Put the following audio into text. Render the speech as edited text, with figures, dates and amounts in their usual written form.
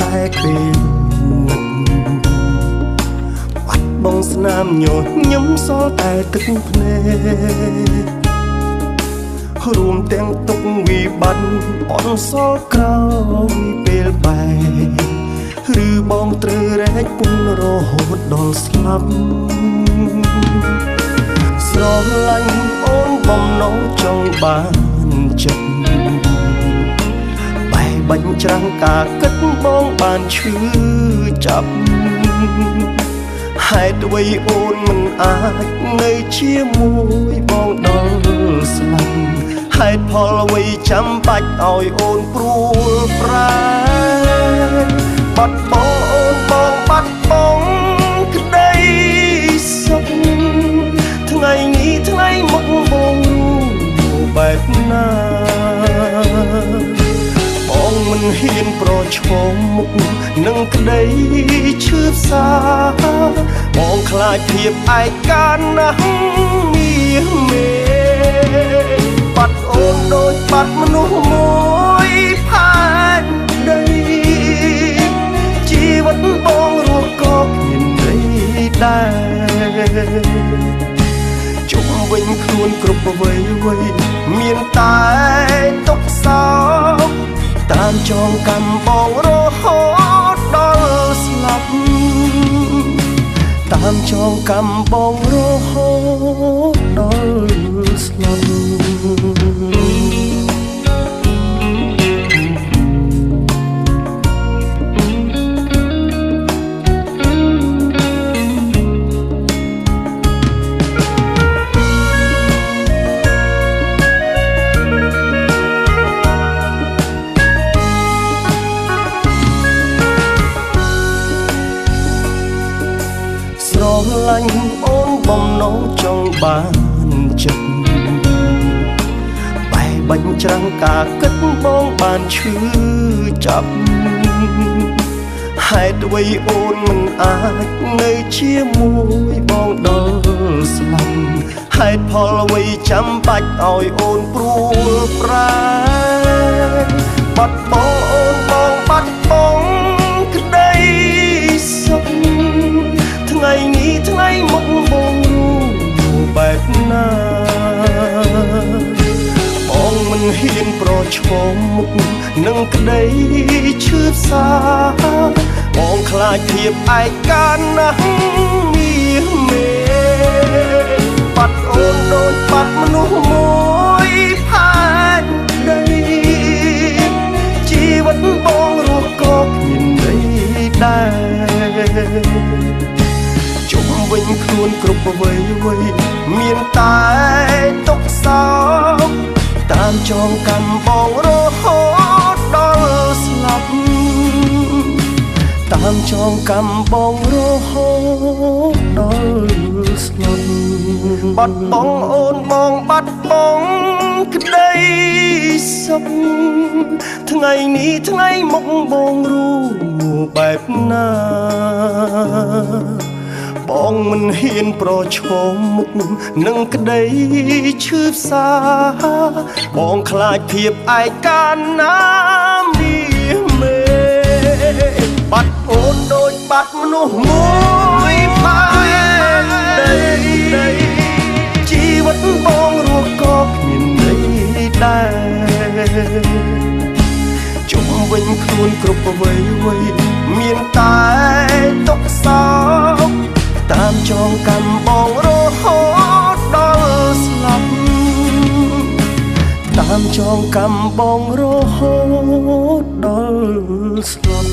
តែពេលនឹកបាត់បងស្នាមញញឹមសល់តែទឹកភ្នែករួមទាំងទុកវិបត្តិអន់សល់ក្រោយពេលបែកឬបងត្រូវរែកពុនរហូតដល់ស្លាប់ស្រឡាញ់អូនបំណងចង់បានចិត្តបែបាញ់ច្រាំងការគិតបងបានឈឺចាប់ហេតុអ្វីអូនមិនអាចនៅជាមួយបងដល់ស្លាប់ហេតុផលអ្វីចាំបាច់ឲ្យអូនព្រួលប្រែបាត់បងអូនបងបាត់បងក្តីសុខថ្ងៃនេះថ្ងៃមុខបងรู้បែបណាបងមិនហ៊ានប្រឈមមុខនឹងក្តីឈឺផ្សាបងខ្លាចភាពឯកាណាស់មាមេបាត់អូនដូចបាត់មនុស្សមួយផែនដីជីវិតបងរស់ក៏គ្មានន័យដែរជុំវិញខ្លួនគ្រប់អ្វីអ្វីមានតែទុក្ខសោកតាមចងកម្មបងរហូតដល់ស្លាប់តាមចងកម្មបងរហូតដល់ស្លាប់ស្រឡាញ់អូនបំណងចង់បានចិត្តបែបាញ់ច្រាំងការគិតបងបានឈឺចាប់ហេតុអ្វីអូនមិនអាចនៅជាមួយបងដល់ស្លាប់ហេតុផលអ្វីចាំបាច់ឲ្យអូនព្រួលប្រែបាត់បងអូនបងបាត់បងក្តីសុខថ្ងៃនេះថ្ងៃមុខបងรู้បែបណាបងមិនហ៊ានប្រឈមមុខនឹងក្តីឈឺផ្សាបងខ្លាចភាពឯកាណាស់មាមេបាត់អូនដូចបាត់មនុស្សមួយផែនដីជីវិតបងរស់ក៏គ្មានន័យដែរជុំវិញខ្លួនគ្រប់អ្វីអ្វីមានតែទុក្ខសោកតាមចងកម្មបងរហូតដល់ស្លាប់តាមចងកម្មបងរហូតដល់ស្លាប់បាត់បងអូនបងបាត់បងក្តីសុខថ្ងៃនេះថ្ងៃមុខបងรู้បែបណាបងមិនហ៊ានប្រឈមមុខនឹងក្តីឈឺផ្សាបងខ្លាចភាពឯកាណាមាមេបាត់អូនដូចបាត់មនុស្សមួយផែនដីជីវិតបងរស់ក៏គ្មានន័យដែរជុំវិញខ្លួនគ្រប់អ្វីអ្វីមានតែទុក្ខសោកតាមចងកម្មបងរហូតដល់ស្លាប់តាមចងកម្មបងរហូតដល់ស្លាប់